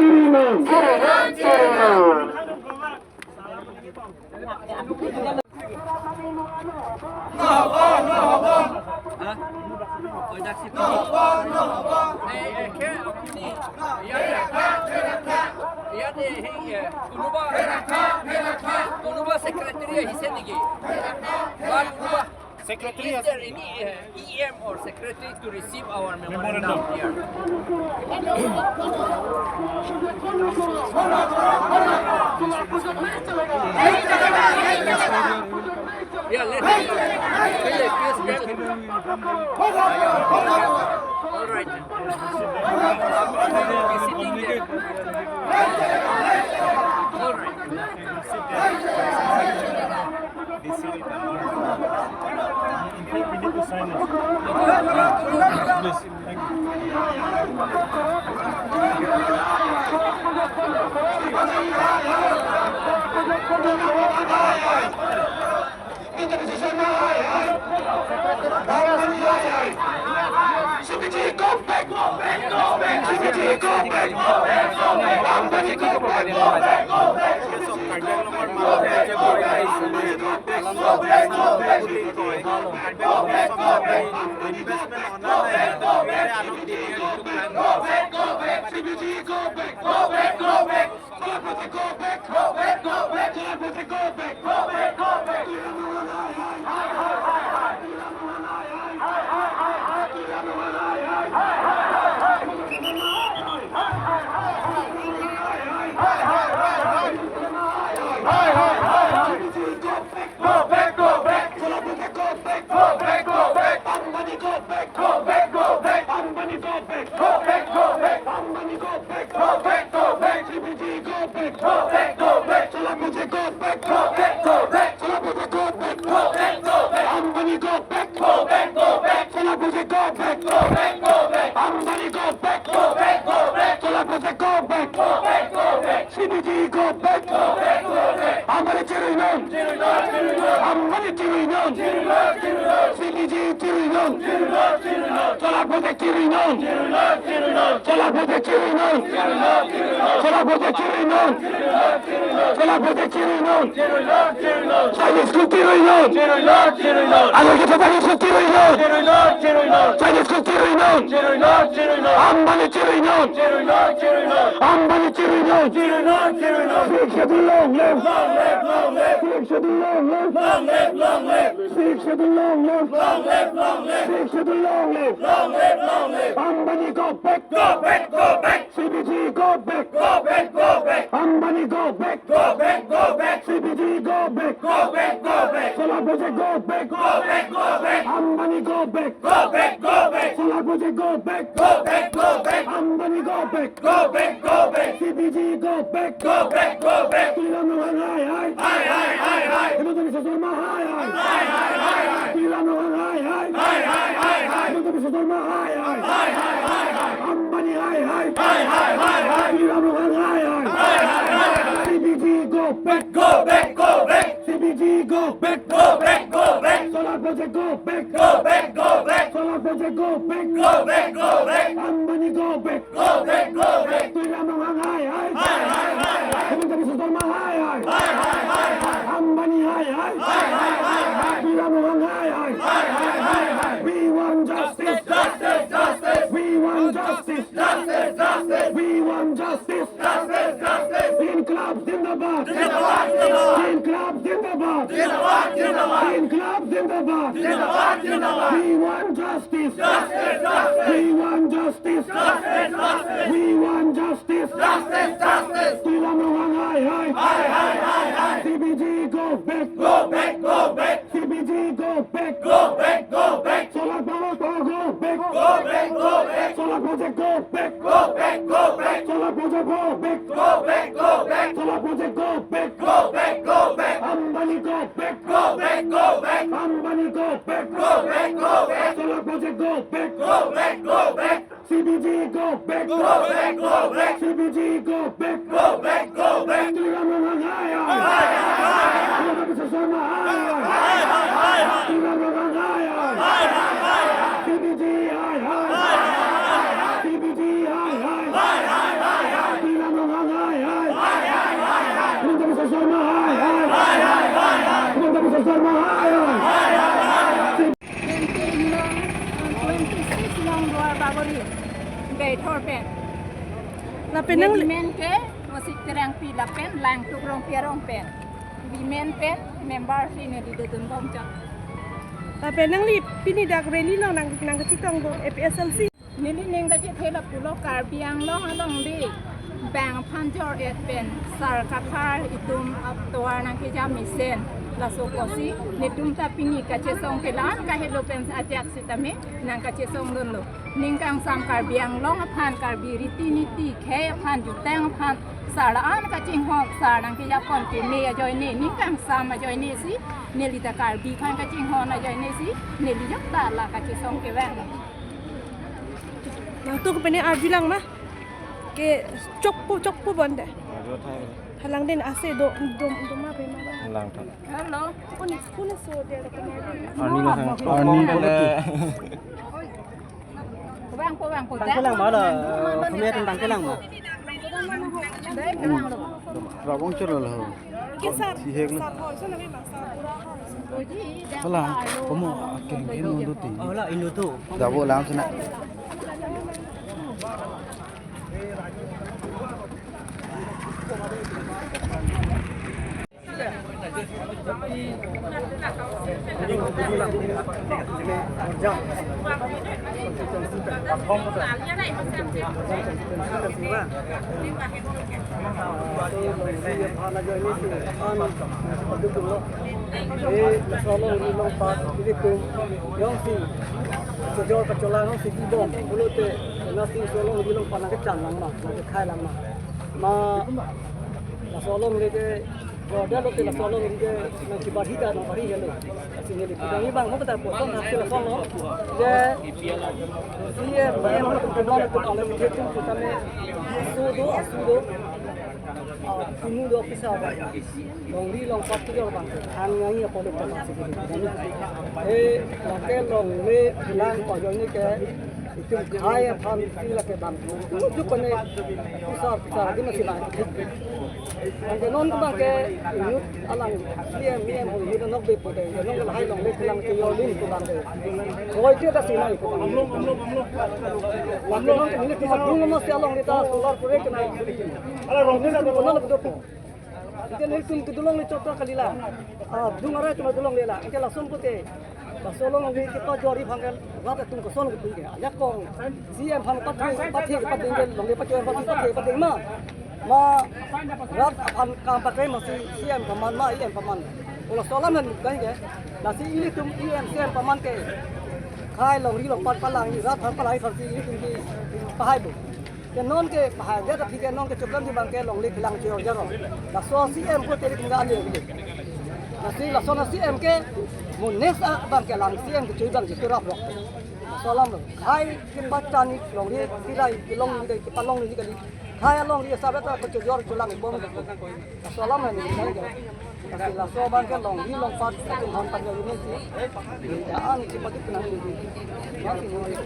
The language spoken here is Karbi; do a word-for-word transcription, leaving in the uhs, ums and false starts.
Chirinon. Chirinon, chirinon. Konuba secretary ahise niki? Konuba Secretary is there any uh, E M or secretary to receive our memorandum here? Yeah, let's please, please, please. All right. All right. In fact, we need to sign this. Please, thank you. Go back, go back, go back, go back, go back, go back, Ambani go back, go back, go back, Ambani go back, go back, go back, Ambani go back, go back, go back, C P G go back, go back, go back, Solapuji go back, go back, go back, Solapuji go back, go back, go back, Ambani go back, go back, go back, Solapuji go back, go back, go back, Ambani go back, go back, go back, Solapuji go back, go back, go back, C P G go back, go back, go back, Ambani chirinon, Ambani chirinon, C P G chirinon, Solapuji chirinon, Solapuji chirinon, Solapuji chirinon, Solapuji chirinon, Chinese ko chirinon, Chinese ko chirinon, Chinese ko chirinon, Chinese ko chirinon, Ambani chirinon, Ambani chirinon, Sixth Schedule long live, long live, long live, Sixth Schedule long live, long live, long live, Sixth Schedule long live, long live, long live, Sixth Schedule long live, long live, long live, Ambani go back, go back, go back, C P G go back, go back, go back, Ambani go back, go back, go back, C P G go back, go back, go back, Solapuji go back, go back, go back, Ambani go back, go back, go back, Solapuji go back, go back, go back, Ambani go back, go back, go back, C P G go back, go back, go back, Tuliram Ronghang hai hai, hai hai hai hai, Himanta Biswa Sarma hai hai, hai hai hai hai, Tuliram Ronghang hai hai, hai hai hai hai, Himanta Biswa Sarma hai hai, hai hai hai hai, Ambani hai hai, hai hai hai hai, Tuliram Ronghang hai hai, hai hai hai hai, C P G go back, go back, go back, C P G go back, go back, go back, Solapuji go back, go back, go back, Solapuji go back, go back, go back, Ambani go back, go back, go back, Tuliram Ronghang hai hai, hai hai hai hai, Himanta Biswa Sarma hai hai, hai hai hai hai, Ambani hai hai, hai hai hai hai, Tuliram Ronghang hai hai, hai hai hai hai, we want justice, justice, justice, we want justice, justice, justice, we want justice, justice, justice, Inqilab Zindabad, Zindabad, Zindabad, Inqilab Zindabad, Zindabad, Zindabad, Inqilab Zindabad, Zindabad, Zindabad, we want justice, justice, justice, we want justice, justice, justice, we want justice, justice, justice, Tuliram Ronghang hai hai, hai hai hai hai, C P G go back, go back, go back, C P G go back, go back, go back, Solar Power go back, go back, go back, Solapuji go back, go back, go back, Solapuji go back, go back, go back, Solapuji go back, go back, go back, Ambani go back, go back, go back, Ambani go back, go back, go back, Solapuji go back, go back, go back, C P G go back, go back, go back, C P G go back, go back, go back, Tuliram Ronghang hai hai, hai hai hai hai, Himanta Biswa Sarma hai hai, hai hai hai hai, Tuliram Ronghang hai hai, hai hai hai hai, C P G hai hai, hai hai hai hai, C P G hai hai, hai hai hai hai, Tuliram Thor pen. Lapen nangli, women ke Rosik Terangpi lapen Langtuk Rongpi arong pen. Women pen member si neli dodun bom chot. Lapen nangli pini dak rally along nang, nangkachetong do A P H L C? Neli ning kachethe lapulo, Karbi Anglong along di bang aphan jor-et pen sar kathar itum atovar nangkejam mesen. Laso apotsi netum ta pini kachesong ke la-an kahelo pen ajak sitame nangkachesong dunlo. Ning kangsam Karbi Anglong aphan, Karbi riti niti khei aphan, jutang aphan sar la-an kachinghon, sar nangkejapon keme ajoine, ning kangsam ajoine si, neli ta Karbi aphan kachinghon ajoine si neli jok ta la kachesong kevang. Nangtum ke pini arjulang ma? Ke chokpo, chokpo bonde. Arju thai. Halang den ase do, do, do ma pe ma ba. Lang thai. Hello. Kuni, kuni so dia da kuni. Arni masang. Arni le. Bang po, bang po. Tangkelang ma la? Kami akan tangkelang ma? Dai, bang lo. Rabong cholo lo. Ke sar, si hek lo. Sar ho, so na me bang sar. Hala, komo akeng ke indo ti. Oh, la indo tu. Dabo lang sana. Jor kacholang si bom, pulote nasi laso along rilong pan nangkechan lang ma, nangkekhai lang ma. Ma laso along le ke, jor da lote laso along le ke nangkebari ta nangkebari helo. Lasi neli pudang ibang mo kata po son hak si laso along. Je, si e, ma e, ma e, ma e, ma e, asu do, asu do. Ah, kunu do kisa ba. Longri longpat kejor abang ke. An ngai apot lo abang si kunu. Eh, lake longle kelang ko ajoine ke. Itum khei aphan si lake bang. Kunu juk kone. Pusar, pusar, di masih bang. Anke non ke abang ke, inut alang, C M, E M, ho, inut anok be pute. Non ke lahai longle kelang kejor lin ko abang ke. Koi ke ta sinai ko abang. Lake non ke neli cuma dulu masih along kita solar proyek kena. Ala rong pun na dolo na dopo. Ite nelitum kedolong le chot ta kali la. Ah, dung arai cuma dolongle la. Ite lason pute. Laso along le kita jori bang ke rat atum koson ke pun ke. Ajakong C M aphan pathe, pathe, pathe ke longle pathe, pathe, pathe, pathe ma. Ma rat aphan kam pakai ma si C M paman ma E M paman. Kalau solam han kai ke. Lasi ilitum E M C M paman ke. Khei longri longpat palang rat aphan palai aphan si ilitum kepahai bo. Ke non ke pahai dia tapi ke non ke choklam di abang ke longle kelang chojor jaro. Laso C M ko teri tinggal dia gitu. Lasi laso na C M ke mo next abang ke lang C M ke choi abang ke turap rok. Solam lo. Khei ke pachani longle kirai ke longle ke palongle kali. Khei alongle sabeta ko chojor cholang bom. Solam na ni kali. Lasi laso abang ke longri longpat ke hon pan ya ini si. Ya an si pati penang ini. Masih ini.